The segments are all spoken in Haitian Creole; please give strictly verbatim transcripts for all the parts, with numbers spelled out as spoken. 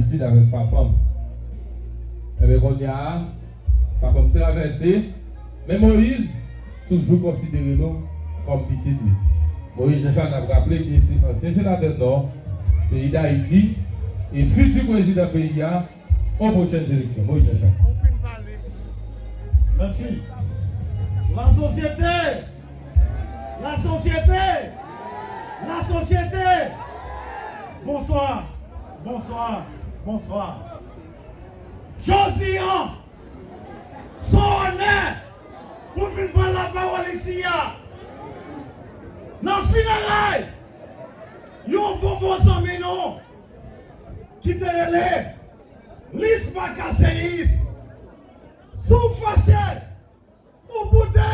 Pitit avèk papa m. Ebyen, kounye a, papa m travèse, men Moyiz toujou konsidere nou kòm pitit li. Moyiz Jean Charles, n ap raple, ki se ansyen senatè Nò peyi Dayiti e fiti prezidan peyi a o pwochèn eleksyon. Moyiz Jean Charles. Mèsi. Lasosyete! Lasosyete! Lasosyete! Bonswa! Bonswa! Bonswa! Jodi a, se yon onè pou n vin pran lapawòl isi a. Nan fineray yon bon bon zanmi nou ki te rele Lisma Kaseyis. Si w fache, ou boude,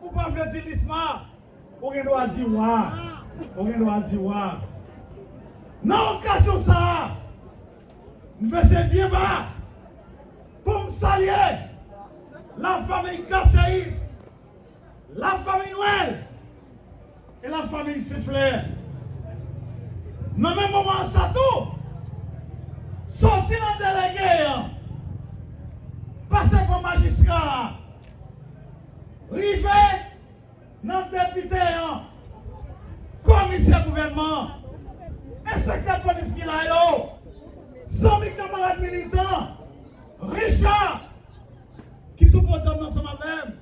ou pa vle di Lisma, ou gen dwa di wa. Ou gen dwa di wa. Nan okazyon sa a, m bese byen ba pou m salye lafanmi Kaseyis, lafanmi Nwèl e lafanmi Siflè. Nan menm moman sa tou, soti nan delege an, pase pa majistra a, rive nan depite an, komisè gouvènman an, enspektè polis ki la yo, zanmi kanmarad militan, Richard, ki sou podyòm nan ansanm avè m,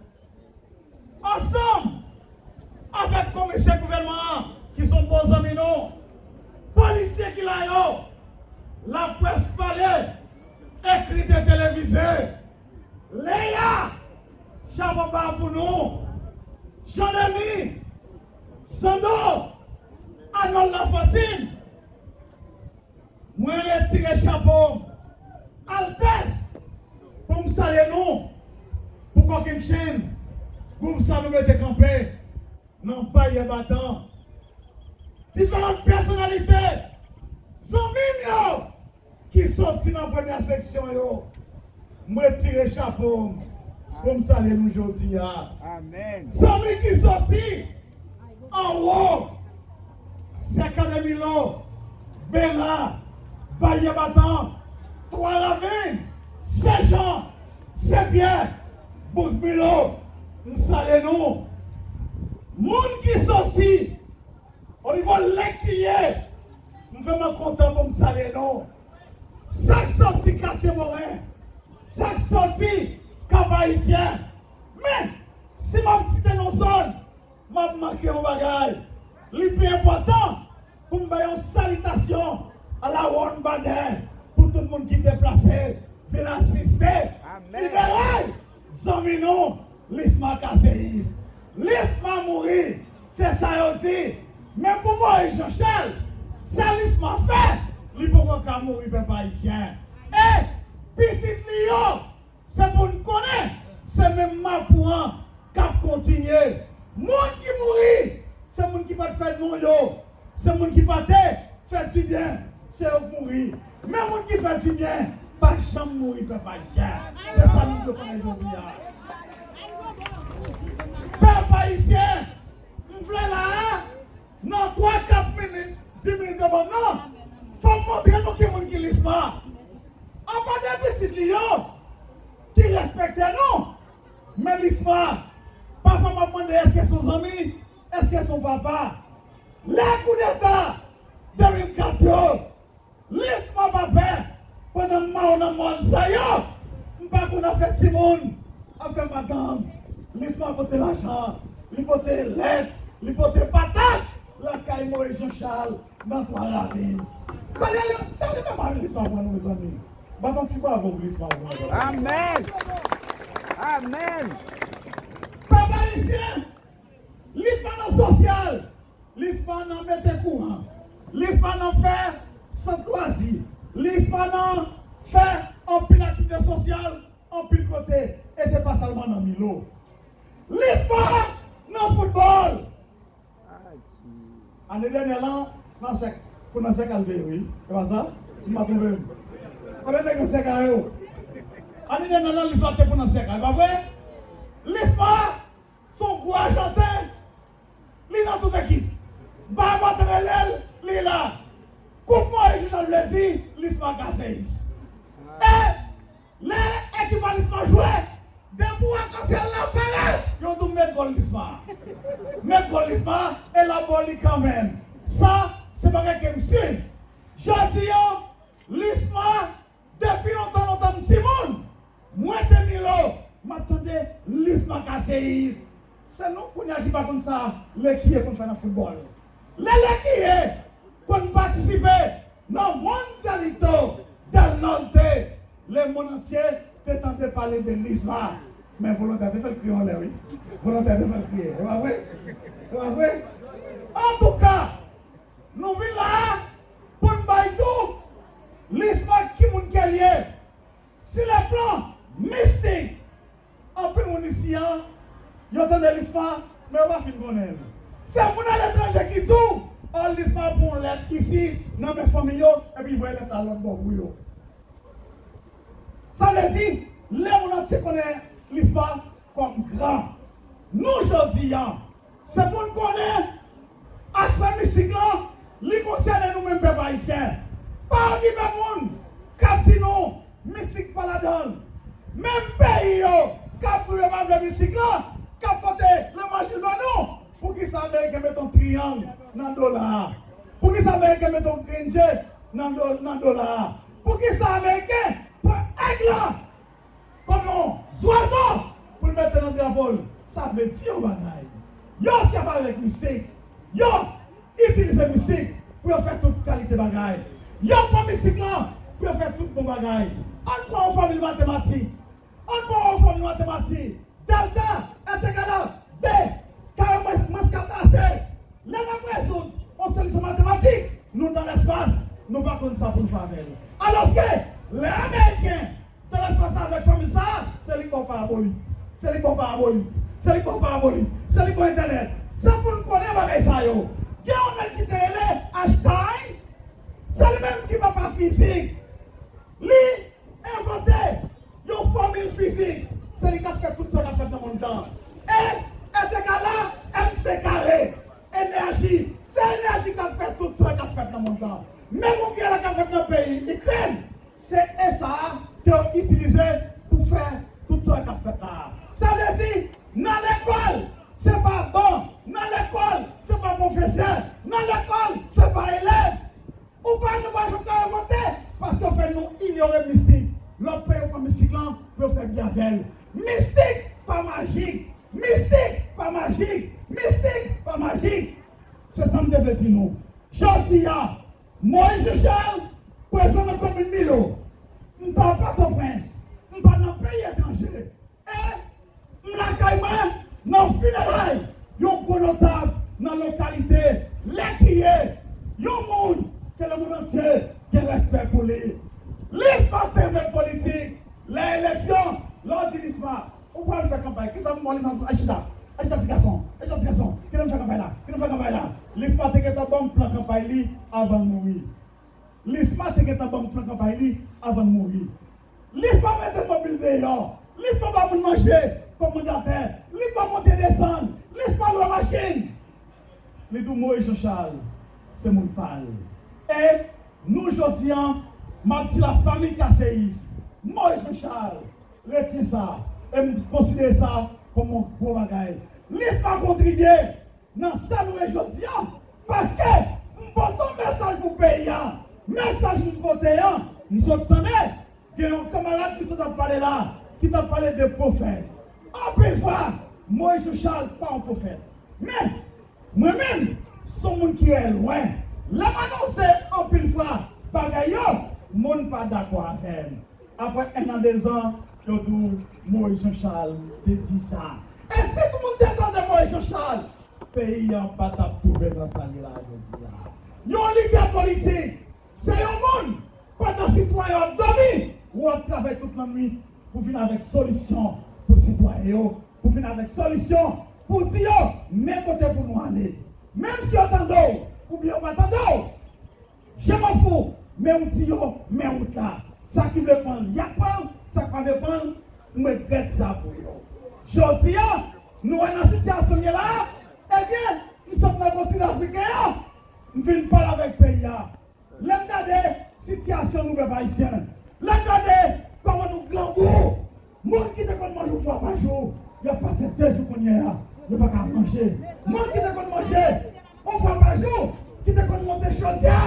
ansanm avèk komisè gouvènman an, ki se yon bon zanmi nou, polisye ki la yo, laprès pale, ekri te televize, Leya, chapo ba pou nou. Jean Denis, Sando, Arnold Lafontaine, mwen retire chapo m, Altès, pou m salye nou, pou kokennchenn gwoup sa nou mete kanpe nan Bayè Batan. Diferan pèsonalite, zanmi m yo, ki soti nan premyè seksyon yo, mwen retire chapo m pou m salye nou jodi a. Amèn. Zanmi ki soti anwo, Sèkademilo, Bela, Bayè Batan, Twa Ravin, Senjan, Senpyè, Bouk Milo, m salye nou. Moun ki soti o nivo lèk ki ye, m vrèman kontan pou m salye nou. Sa k soti Katye Moren, sa k soti Kap Ayisyen. Men, si m ap site non zòn, m ap manke yon bagay. Li pi enpòtan pou m bay yon salitasyon a la Ronn Badè pou tout moun ki deplase vin asiste fineray zanmi nou, Lisma Kaseyis. Lisma mouri, se sa yo di. Men pou Moyiz Janchal, sa Lisma fè, li poko ka mouri, pèp ayisyen. E pitit li yo, se pou n konnen, se menm mapou an k ap kontinye. Moun ki mouri, se moun ki pa t fè non yo, se moun ki pa te fè dibyen, se yo k mouri. Men moun ki fè dibyen pa janm mouri, pèp ayisyen. Se sa nou dwe konnen jodi a. Pèp ayisyen, m vle la a, nan twa, kat minit, dis minit yo ban m nan, fò m montre nou ki moun ki Lisma. Apa de pitit li yo ki respekte nou, men Lisma, pafwa m ap mande èske se yon zanmi, èske se yon papa. Lè koudeta de mil kat yo, Lisma pa pè, pandan m mawo nan mòn sa yo, m pa konn afè timoun, afè madanm. Lisma pote lajan, li pote lèt, li pote patat lakay Moyiz Janchal nan Twa Ravin. Salye, salye papa Lisma pou nou, mezanmi. Bat yon ti bravo pou Lisma pou nou. Amèn. Amèn. Pèp ayisyen, Lisma nan sosyal, Lisma nan mete kouran, Lisma nan fè sant lwazi, Lisma nan fè anpil aktivite sosyal, anpil kote, e se pa sèlman nan Milo. Lisma nan foutbòl. Ane dènyè lan, nan sèk, pou nan sèk al veye, wi. E pa sa? Si m pa twonpe m. Kote nèg nan sèk a yo? Ane dènyè lan, Lisma te pou nan sèk la, e pa vre? Lisma se yon gwo Ajanten, li nan tout ekip. Bay Batan rele l, li la. Koup Moyiz Janchal vle di, Lisma ka seyis. E lè ekip a Lisma jwe, depi w akansyèl la parèt, yo di w met gòl Lisma. Met gòl Lisma, e l ap ba w li kanmenm. Sa, se bagay ke m swiv. Jodi a, Lisma, depi lontan, lontan m timoun, mwen te Milo, m ap tande Lisma ka seyis. Se nou kounye a ki pa konn sa Lekiye konn fè nan foutbòl. Lè Lekiye konn patisipe nan Mundialito del Norte, lemonn antye te tande pale de Lisma. Men volontè te fè l kriye yon lè, wi. Volontè te fè l kriye. E pa vre? E pa vre? Antouka, nou vin la a pou n bay tou Lisma ki moun ke l ye. Sur le plan mistik, anpil moun isi a, yo tande Lisma, men yo pa fin konnen l. Se moun aletranje ki di w, o, Lisma pran yon lèt isi, nan men fanmi yo, epi voye lèt la lòt bò pou yo. Sa vle di, lemonn antye konnen Lisma kòm gran. Nou, jodi a, se pou n konnen aspè mistik lan, li konsène nou menm pèp ayisyen. Pa okipe moun k ap di nou mistik pa ladan l. Menm peyi yo k ap di w yo pa vle mistik lan, k ap pote lemaji ban nou, poukisa Ameriken mete yon triyang nan dola a? Poukisa Ameriken mete yon grenn je nan do-, nan dola a? Poukisa Ameriken pran èg lan kòm yon zwazo pou l mete nan drapo l? Sa vle di yon bagay. Yo sèvi avèk mistik. Yo itilize mistik pou yo fè tout kalite bagay. Yo pran mistik lan pou yo fè tout bon bagay. Ann pran yon fòmil matematik. Ann pran yon fòmil matematik. Dèlta entegal a B kare mwens, mwens kat A C. Lè n ap rezoud yon solisyon matematik, nou nan lèspas, nou pa konn sa pou n fè avè l. Alòske, lè Ameriken nan lèspas avèk fòmil sa a, se li k ba w parabolik. Se li k ba w parabolik. Se li k ba w parabolik. Se li k ba w entènèt. Se pou n konnen bagay sa yo. Gen yon nèg ki te rele Einstein. Se li menm ki papa fizik. Li envante yon fòmil fizik. Se li k ap fè tout sa k ap fèt nan mond lan. E entegal a M C kare. Enèji. Se enèji k ap fè tout sa k ap fèt nan mond lan. Menm yon gè la k ap fèt nan peyi Ikrèn, se e sa a ke yo itilize pou fè tout sa k ap fèt la. Sa vle di, nan lekòl, se pa ban, nan lekòl, se pa pwofesè, nan lekòl, se pa elèv. Ou pa, nou pa janm ka envante, paske yo fè nou inyore mistik. Lòt peyi yo pran mistik lan pou yo fè byen avè l. Mistik pa majik. Mistik pa majik. Mistik pa majik. Se sa m te vle di nou. Jodi a, Moyiz Jan Chal prezan nan komin Milo. M pa Pòtoprens. M pa nan peyi etranje. E m lakay mwen nan fineray yon gwo notab nan lokalite Lèkiye, yon moun ke lemonn antye gen respè pou li. Lisma te vle politik. Lè eleksyon, lè w di Lisma, ou pral fè kanpay, kisa pou mwen li nan Achita? Achita ti gason, Achita ti gason, kile m fè kanpay la? Kile m fè kanpay la? Lisma te gentan ban m plan kanpay li avan l mouri. Lisma te gentan ban m plan kanpay li avan l mouri. Lisma mete mobil deyò. Lisma ba moun manje kòm mandatè. Lisma monte desann. Lisma lwe machin. Li di w Moyiz Jan Chal se moun pa l. E nou jodi a, m ap di lafanmi Kaseyis, Moyiz Jan Chal, retyen sa, e m konsidere sa kòm yon gwo bagay. Lisma kontribye nan sa nou ye jodi a, paske m pote yon mesaj pou peyi a. Mesaj m pote a, m sot tande gen yon kanmarad ki sot ap pale la, ki t ap pale de pwofèt. Anpil fwa, Moyiz Jan Chal pa yon pwofèt. Men, mwen menm, se yon moun ki wè lwen. Lè m anonse anpil fwa bagay yo, moun pa dakò avè m. Apre en an, dezan, yo di w Moyiz Jan Chal te di sa. E si tout moun te tande Moyiz Jan Chal, peyi a pa t ap twouve nan sa l ye la jodi a. Yon lidè politik, se yon moun, pandan sitwayen yo ap dòmi, ou ap travay tout lannwit pou vin avèk solisyon pou sitwayen yo, pou vin avèk solisyon pou di yo, men kote pou nou ale. Menm si yo tande w, oubyen yo pa tande w, je m'en fous, men ou di yo, men wout la. Sa ki vle pran l, y ap pran l, sa k pa vle pran l, m regrèt sa pou yo. Jodi a, nou wè nan sitiyasyon n ye la a, ebyen, m sot nan kontinan afriken an, m vin pale avèk peyi a. Lè m gade, Sitiyasyon nou pèp ayisyen. Lè n gade kòman nou grangou, moun ki te konn manje yon fwa pa jou, y ap pase de jou kounye a, yo pa ka manje. Moun ki te konn manje yon fwa pa jou, ki te konn monte chodyè,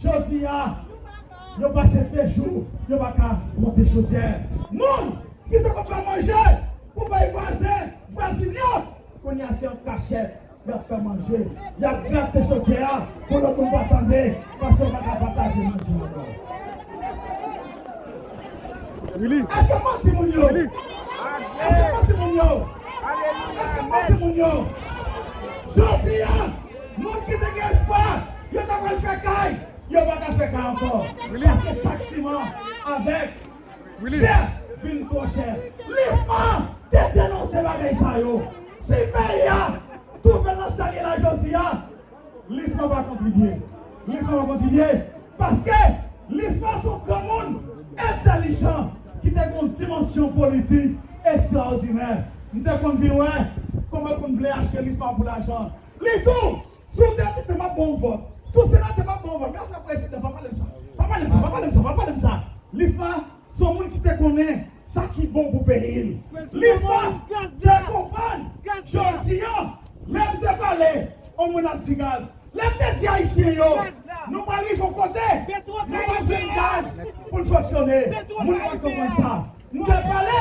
jodi a, yo pase de jou, yo pa ka monte chodyè. Moun ki te konn fè manje pou bay vwazen, vwazin yo, kounye a se an kachèt y ap fè manje. Y ap grate chodyè a pou lòt moun pa tande, paske yo pa ka pataje manje ankò. Èske m manti moun yo? Èske m manti moun yo? Èske m manti moun yo? Jodi a, moun ki te gen espwa, yo ta pral fè kay, yo pa ka fè kay ankò. Paske sak siman avèk fè vin twò chè. Lisma te denonse bagay sa yo. Si peyi a twouve l nan sa l ye la jodi a, Lisma pa kontribye. Lisma pa kontribye paske Lisma se yon granmoun entèlijan ki te gen yon dimansyon politik ekstraòdinè. M te konn vin wè kòman konn vle achte Lisma pou lajan. Li di w, si w depite, m ap ba w vòt. Si w senatè, m ap ba w vòt. Men afè prezidan, pa pale m sa. Pa pale m sa, pa pale m sa, pa pale m sa. Lisma se yon moun ki te konnen sa ki bon pou peyi l. Lisma te konprann. Jodi a, lè m te pale, yon moun ap di gaz. Lè m te di Ayisyen yo, nou pral rive yon kote, nou p ap jwenn gaz pou n fonksyone. Moun pa t konprann sa. M te pale,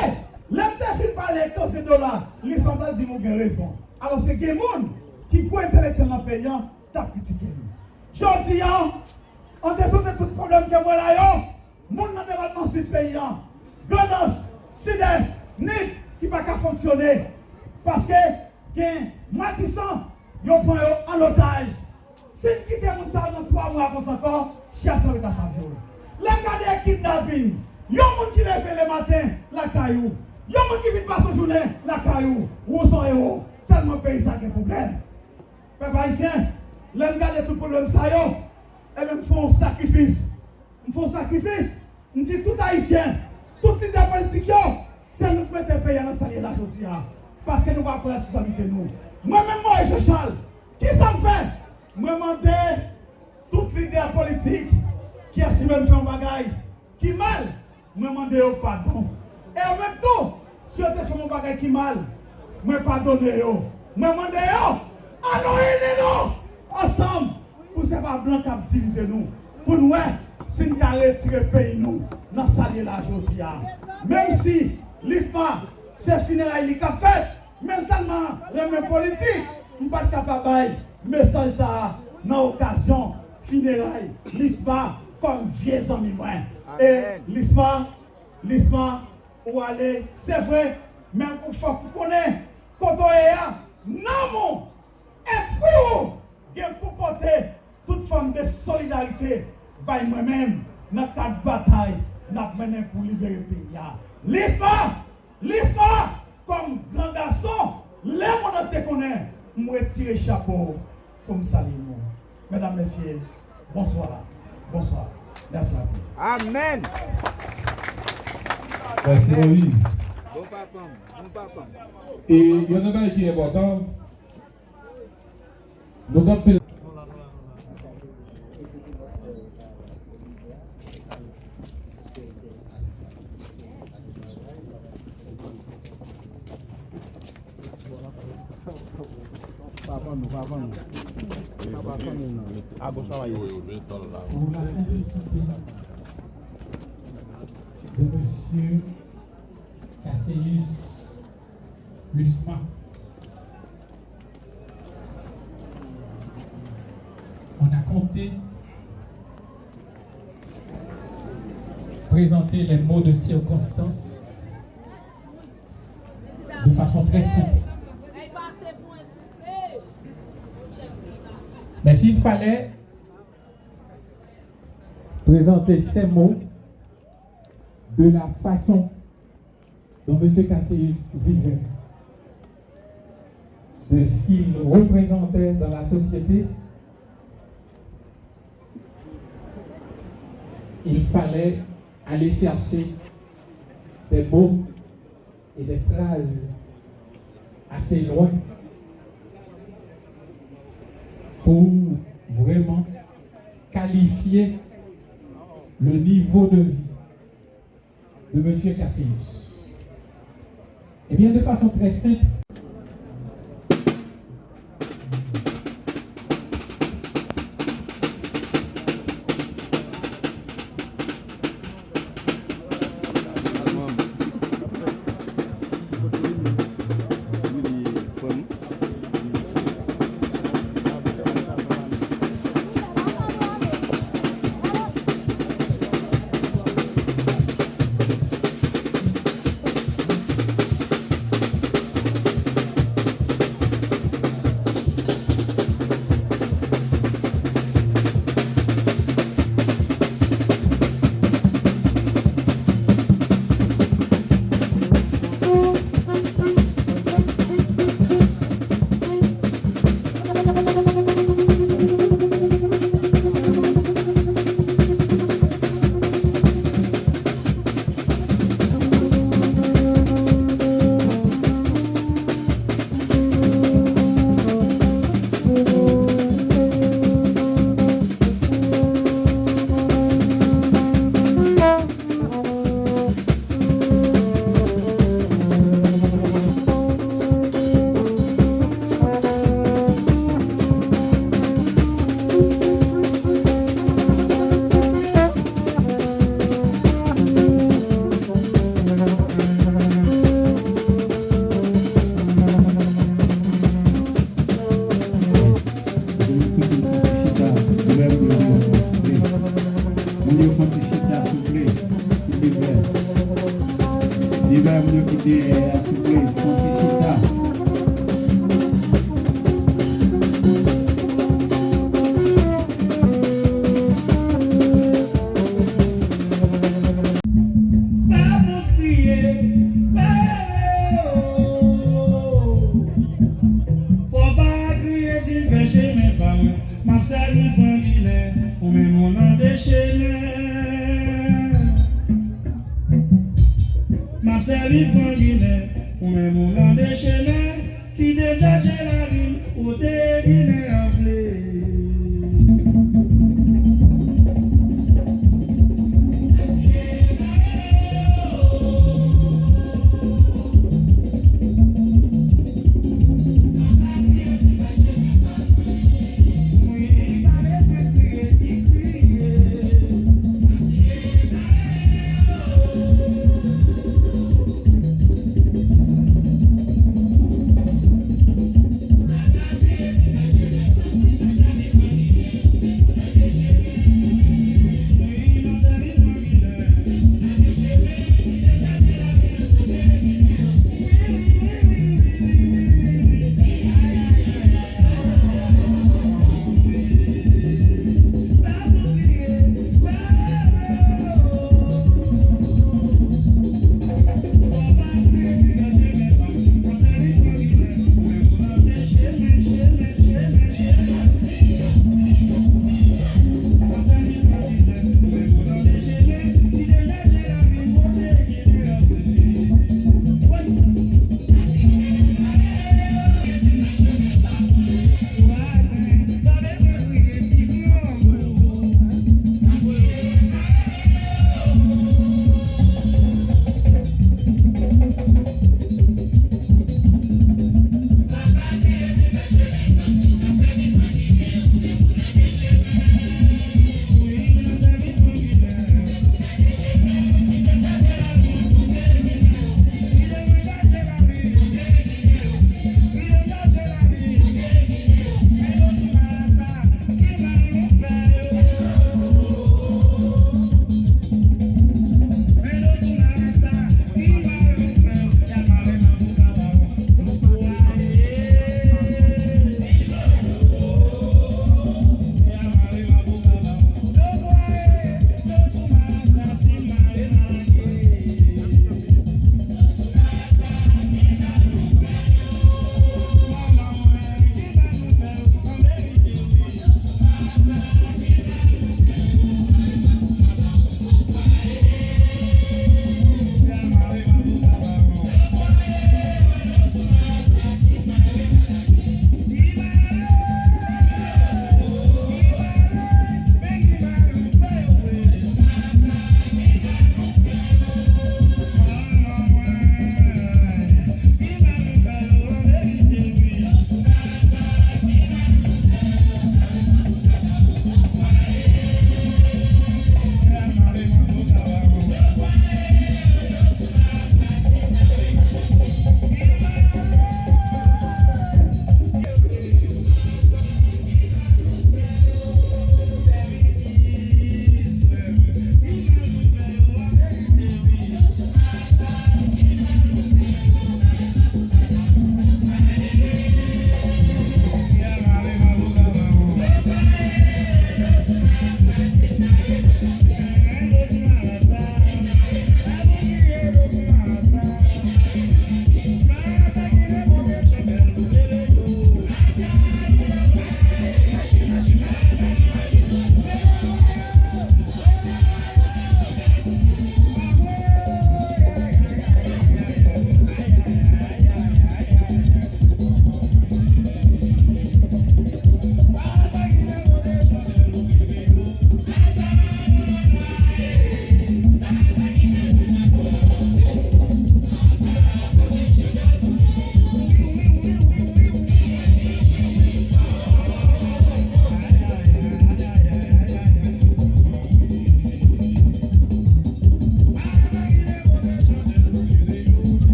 lè m te fin pale koze dola, Lisma ta di m ou gen rezon. Alòske gen moun ki gwo entèlektyèl nan peyi a t ap kritike nou. Jodi a, an detoune tout pwoblèm ke mwen la yo, moun nan depatman Sid peyi a, Grandans, Sidès, Nip, ki pa ka fonksyone, paske gen Matisan, yo pran yo an otaj. Si n kite moun sa yo nan twa mwa konsa ankò, chè ap tanbe ka savyon. Lè m gade kidnaping, yon moun ki leve lematen lakay ou, yon moun ki vin pase jounen lakay ou, ou se yon ewo, tèlman peyi sa gen pwoblèm. Pèp ayisyen, lè m gade tout pwoblèm sa yo, ebyen m fè yon sakrifis. M fè yon sakrifis. M di tout Ayisyen, tout lidè politik yo, se nou k mete peyi a nan sa l ye la jodi a. Paske nou pa pran responsablite nou. Mwen menm Moïse Jean Charles, kisa m fè? Mwen mande tout lidè politik ki estime m fè yon bagay ki mal, mwen mande yo padon. E yo menm tou, si yo te fè m yon bagay ki mal, mwen padone yo. Mwen mande yo, ann nou ini nou ansanm pou se pa blan k ap divize nou, pou n wè si n ka retire peyi nou nan sa l ye la jodi a. Menm si Lisma se fineray li k ap fèt, men l tèlman renmen politik, m pa t ka pa bay mesaj sa a nan okazyon fineray Lisma kòm vye zanmi mwen. E Lisma, Lisma, ou ale, se vre, men ou fòk ou konnen kote w ye a, nanm ou, espri ou gen pou pote tout fòm de solidarite bay mwen menm nan kad batay n ap mennen pou libere peyi a. Lisma! Lisma, kòm gran gason, lemonn antye konnen, m retire chapo pou m salye nou. Medam, mesye, bonswa. Bonswa. Mèsi anpil. Amèn. Mèsi, Moïse. Bon papa m, bon papa m. E yon nan bagay ki enpòtan, nou t ap Papa nou, papa nou. Papa fanmi nou. Pour la simplicité de monsieur Casséus Lusma. On a compté présenter les mots de circonstance de façon très simple. Mais s'il fallait présenter ces mots de la façon dont monsieur Casséus vivait, de ce qu'il représentait dans la société, il fallait aller chercher des mots et des phrases assez loin pour vraiment qualifier Le niveau de vie de Monsieur Casséus. Eh bien, de façon très simple, Moun yo fè ti chita, souple. Silvouplè. Li bay moun yo ki dèyè a, souple, fè ti chita. Pa pou kriye, pa rele, o. Fò pa kriye si m fè chemen pa mwen. M ap sèvi Fran Ginen, ou menm ou nan de chemen. M ap sèvi Fran Ginen, ou menm ou nan de chemen. Kite chache lavi m, kote Ginen an vle.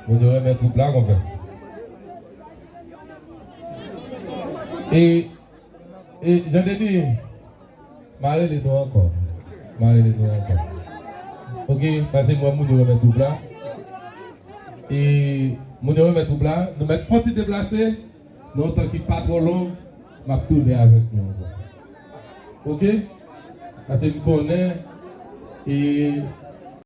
Bondye renmen twoup la, konpè. E, e, Jean Denis, m a rele nou ankò. M a rele nou ankò. Oke, paske mwen, moun yo renmen twoup la. E, moun yo renmen twoup la, nou mèt fon ti deplase, nan yon tan ki pa twò long, m ap tounen avèk nou ankò. Oke? Paske m konnen, e,